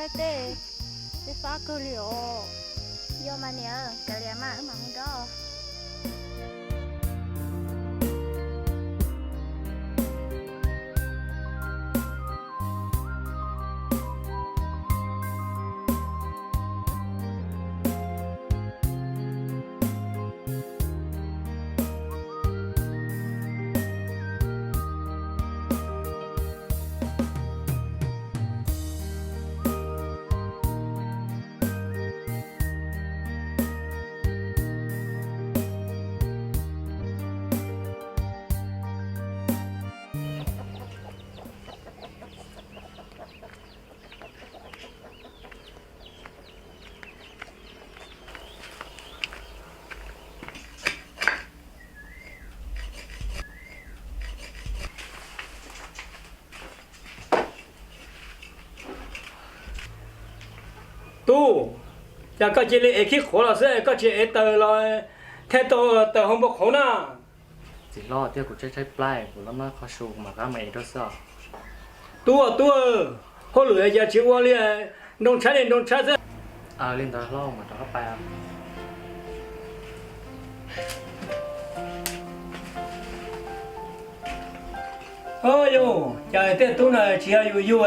Tej, tej fab kawg li os. Yog mas niam, kav liam mas wb mam mus dob. Tub, cas koj cia li ev khib qhuav los xwb, koj tsis ev taws los thiaj tau taws hau npau qhuav na. Txiv hlob, thiab kuv tshaib tshaib plab, kuv los noj qhov su kuv mam rov qab mus ev rau xwb os. Tub, tub, hauj lwm cas tsis ua li, nroo tshaib li nroo tshaib xwb. Li ntawd hlob, mam rov qab pais. Yus, cas tej tub no tsis yog yus yug,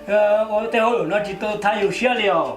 ua tej hauj lwm no tsis tau thaiv yus siab li os.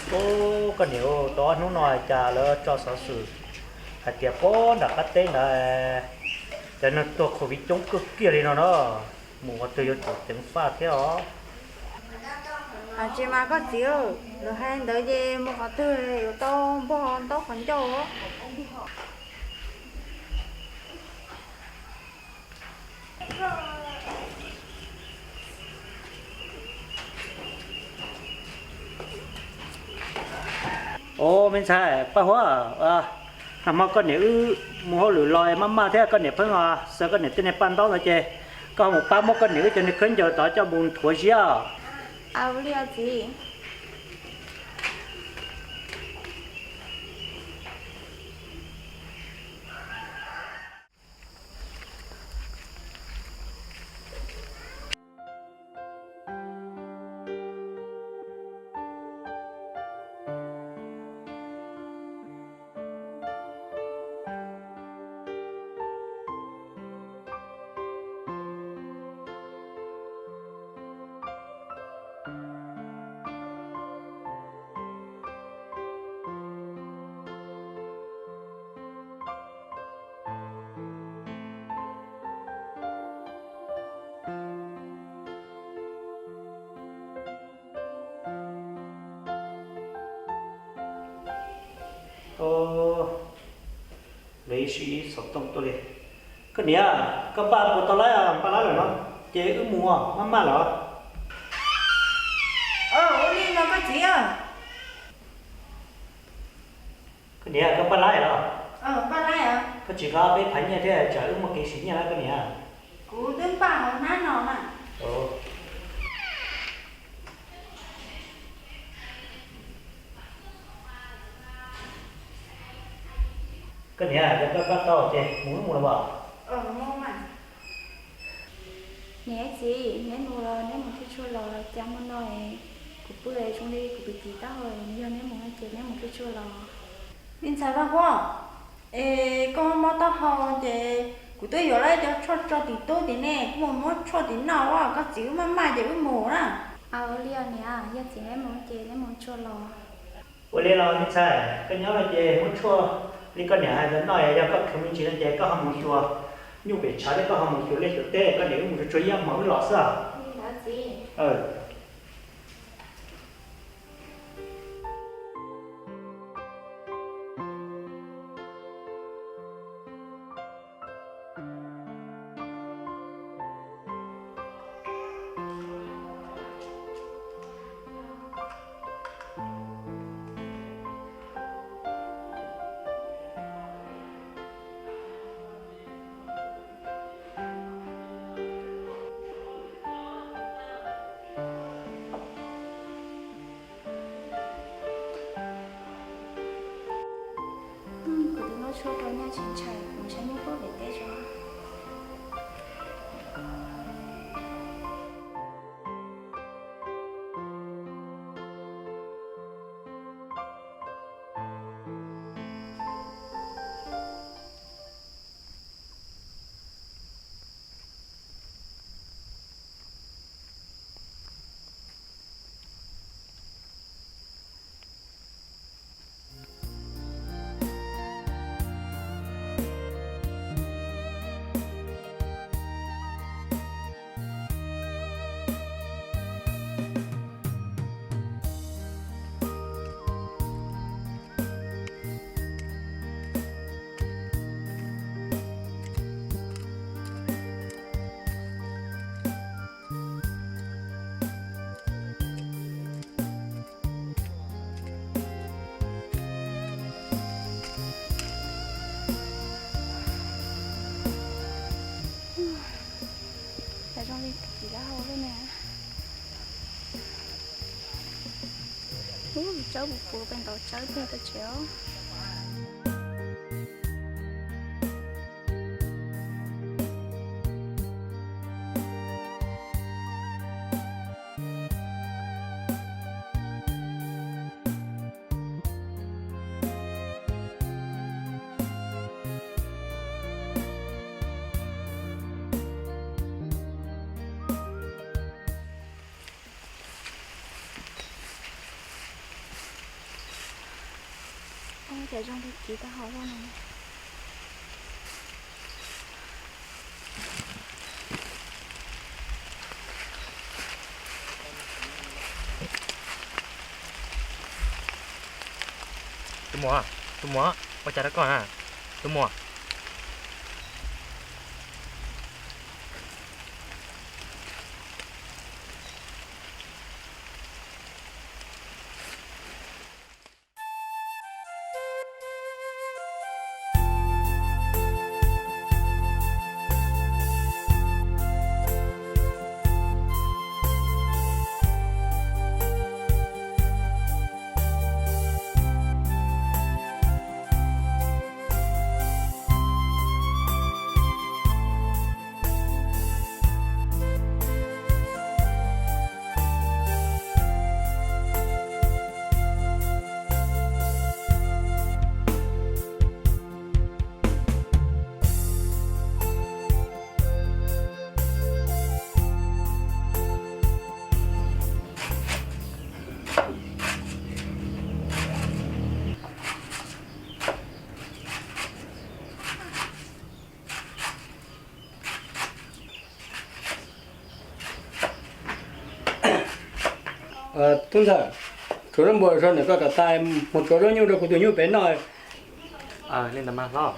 Ub, koj niam, tau ob hnub no cas lawv tso xov xwm hais tias puag nram qab teb ntawd cov neeg tuag COVID coob kawg kiag li no na, mus qhov twg yuav tsum ceev faj thiab os. Tsis mas koj txiv, lawv hais ntawd ces mus qhov twg yuav tau npog ntaub qhov ncauj. Os, me ntxhais Paj Huab, nag hmo koj niam wb mus hauj lwm los maj maj thiab, koj niam pheej xaws koj niam tej niag paj ntaub no ces koj ho mus pab muab koj niam wb cov niag khaub ncaws tod coj mus nthuav ziab. Lawv ib sij ib xov tooj tuaj li. Koj niam, koj npaj puas tau lawm? Npaj lawm los ces wb mus maj maj los. Ua li los koj txiv. Koj niam, koj npaj lawm los? Koj tsis nqa peb phav nyiaj thiab, tsam wb muaj kev sim nyiaj lawm koj niam. Kuv twb npaj hauv hnab no mas. Koj niam, yog koj npaj tau ces mus wb mus los as. Niam txiv, neb mus los neb mus thiaj tshua los, cas hmo no kuv pw zoo li kuv pw tim taub hau, yog neb mus no ces neb mus thiaj tshua los. Me ntxhais Vaj Huab, es koj mob taub hau ces kuv twb yuav lawv cov tshuaj tso tim tub tim nej, kuv mus muab tshuaj tim noj, koj txiv wb maj maj ces wb mus na. Ua li niam, yog txiv neb mus ces neb mus tshua los. Ua li los me ntxhais, koj nyob no ces muab tshuaj Li koj niam hais ntawd no, yog koj khwv me ntsis no ces koj ho mus xyuas nyuj pem tshav thiab koj ho mus xyuas liaj xyuas teb, koj niam wb mus tsuag tsuag ib hmos wb los xwb. Kuv twb noj tshuaj rau nyaj tsis ntshai, kuv saib nyuj pog pem teb tso. Cas zoo li kiv dab hau lawm ne. Ub, tsawb puv puv pes ntaus tsawb tiag tiag tsev os. Ua cas zoo li kiv tau hauv lawm no. Tus muam, tus muam, ua cas rau koj na, tus muam? Tub ntxawm, tshuav zaub npua so ntawm koj kom tas mus tsuav zaub nyuj rau kuv tus nyuj pem noj. Li ntawd mas hlob.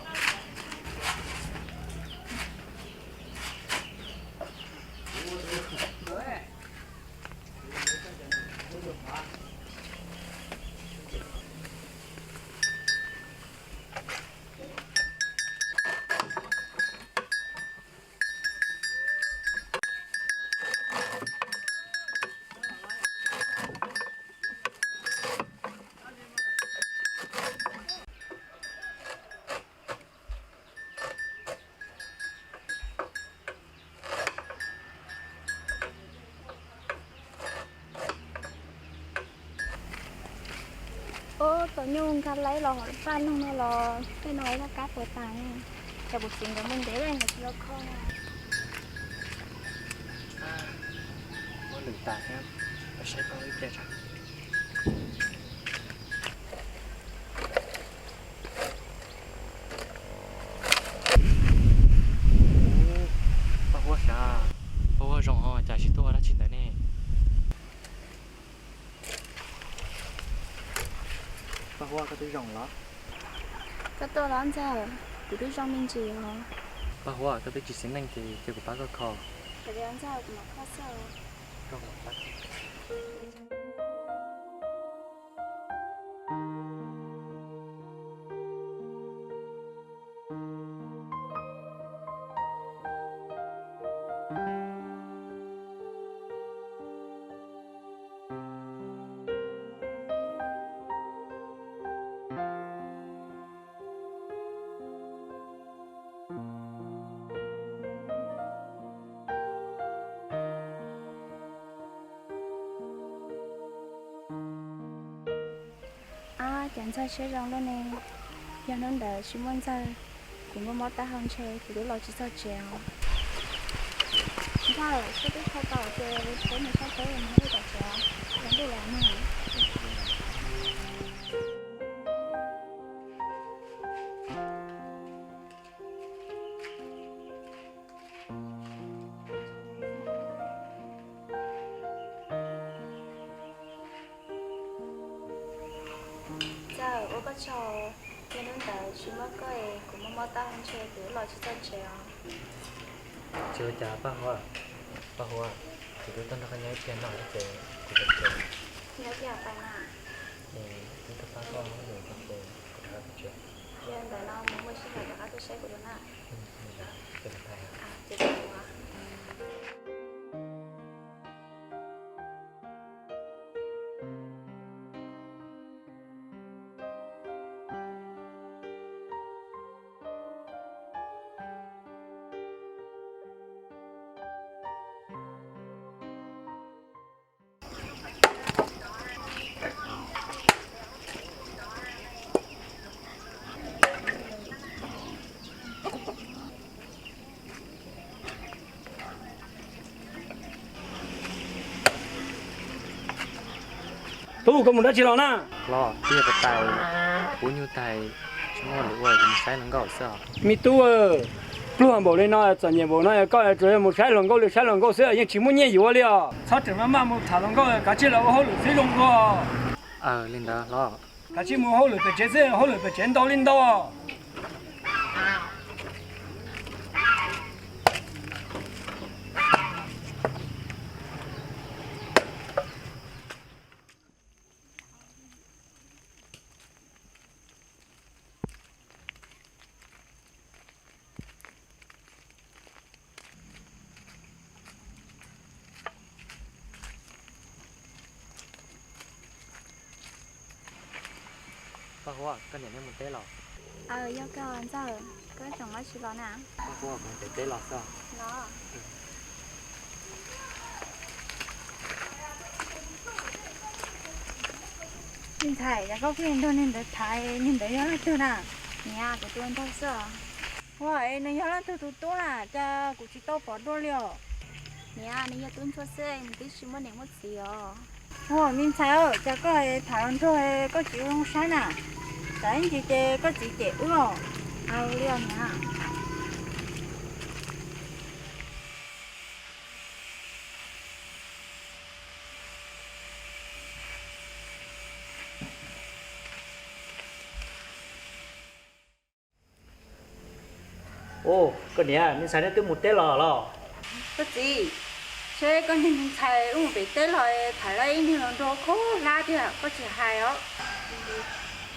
Ub, tau nyuj nkag laib los hauv lub paj noog no los tej no laj kab puas tas ne. Cas puas txiv nkawd mus ntev nkawd tsis los kho na. Muab lwm tas thiab, saib koj ib pliag tso. Huab, koj twb zoo los? Koj tuaj los Ntxawg? Kuv twb zoo me ntsis os. Paj Huab, koj twb tsis xis neej ces cia kuv pab koj kho. Ntxawg, kuv mam kho xwb. Ab, cas Ntxawg siab zoo luaj ne. Yog hnub ntawd tsis muaj Ntxawg, kuv muaj mob taub hau ntshe kuv twb los tsis txog tsev os. Ntxawg, koj twb kho tau ces peb mus saib peb mus ua tom tsev os, los ntuj los no. Ntxawg, ua koj tsaug, yog hnub ntawd tsis muaj koj es kuv muaj mob taub hau ntshe kuv twb los tsis txog tsev os. Tsis ua cas Paj Huab, Paj Huab, kuv twb tuaj nrog koj nyob ib pliag no thiab ces kuv pais tsev. Nyob ib pliag pais na. Es wb tuaj pab koj hauj lwm thiab ces kuv rov qab pais tsev. Yog ntawd no mus muaj sij hawm rov qab tuaj saib kuv dua na. Ces pais. Ces pais. Tub, koj mus dab tsi los na? Los, twb yog tais, kuv nyuj tais, tsis muaj lwm ua, kuv mus saib hluas nkauj xwb os. Me tub, pluag npaum li no, txom nyem npaum no koj tsuas yog mus saib hluas nkauj li saib hluas nkauj xwb, yeej tsis muaj nyiaj yuav li os. Txhob tseem maj maj mus tham hluas nkauj, kav tsij los ua hauj lwm txhib zoo dua. Aw, li ntawd los. Kav tsij mus hauj lwm pem tsev xwb, hauj lwm pem tsev ntau li ntau. Paj Huab, koj niam nej mus teb los? Aw, yog koj Ntxawg, koj tseem ua dab tsi los na? Paj Huab, kuv mus pem teb los xwb. Los. Me ntxhais, cas koj pheej nrog niag ntawd tham, niag ntawd yog leej twg na? Niam, kuv tus hluas nraug xwb os. Ua, es nws yog leej twg tus tub na, cas kuv tsis tau pom dua li os? Niam, nws yog tub ntsuag xwb, nws twb tsis muaj niam muaj txiv os. Ua, me ntxhais, cas koj tham hluas nraug koj tsis ua zoo saib na, tsam ib ntsis ces koj txiv cem wb os. Aw, li os niam. Ua, koj niam, me ntxhais nej twb mus teb los los? Koj txiv, seb koj niag me ntxhais wb mus pem teb los tham lawv ib niag hluas nraug khaub hlab tiag koj tsis hais os.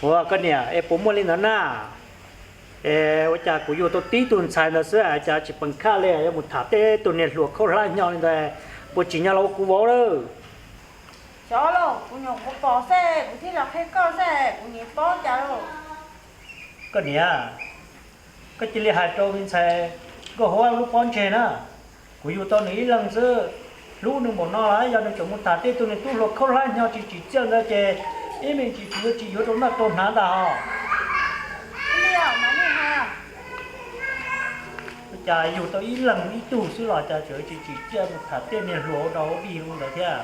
Ua, koj niam, es puas muaj li ntawd na? Es ua cas kuv yug tau tib tug ntxhais ntawd xwb cas tsis peem khaj li, yuav mus tham tej tug niag hluas khaub hlab nyo li ntawd, puas tsim nyog los ua kuv vauv lawm? Xyov lauj, kuv nyuam qhuav pom xwb kuv thiaj los qhia koj xwb, kuv niam paub cas lauj. Koj niam, koj cia li hais rau me ntxhais Nkauj Huab lub pob ntseg na. Kuv yug tau nws ib leeg xwb, hlub nws npaum no los yog nws tseem mus tham tej tug niag tub hluas khaub hlab nyo tsis tsim txiaj ntawd ces ib me ntsis kuv yuav tsis yuav rau noj rau hnav ntag hos. Ua cas yug tau ib leeg ib tug xwb los cas tseem tsis tsim txiaj mus tham tej niag hluas ua dog ua dig li ntawd thiab?